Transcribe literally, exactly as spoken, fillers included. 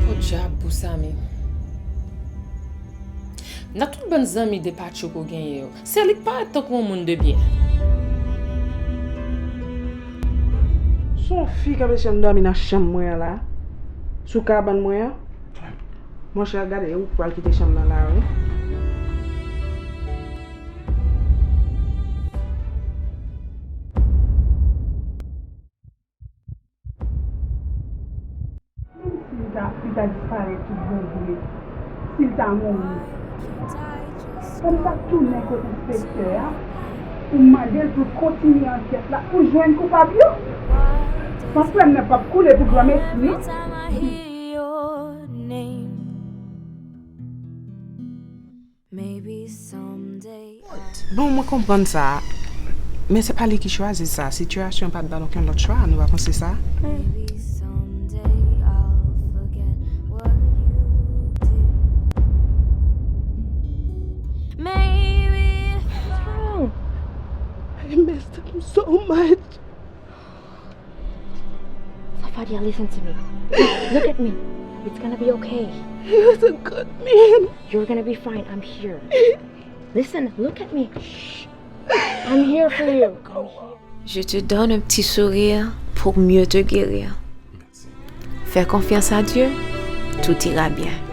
Podyab pou Samy. Nan tout bann zanmi de Patcho ke w genyen yo, se li k parèt tankou yon moun de byen. Se yon fi k anpeche m dòmi nan chanm mwen an la, sou kabann mwen an. Monchè, gade, ou pral kite chanm nan la, wi. Menm si li ta, li ta disparèt tout bon vre, si l ta mouri, fò m ta tounen kot enspektè a pou m mande l pou l kontinye ankèt la pou l jwenn koupab yo. San frè m nan p ap koule pou granmesi, non. Bon, mwen konprann sa, men se pa li ki chwazi sa. Sitiyasyon pa t ba l okenn lòt chwa, nou pa panse sa? I missed him so much. Safadia, listen to me. Look at me. It's gonna be okay. He was a good man. You're gonna be fine. I'm here. Listen, look at me. Shh. I'm here for you. I'm here. Je te donne un petit sourire pour mieux te guérir. Fais confiance à Dieu, tout ira bien.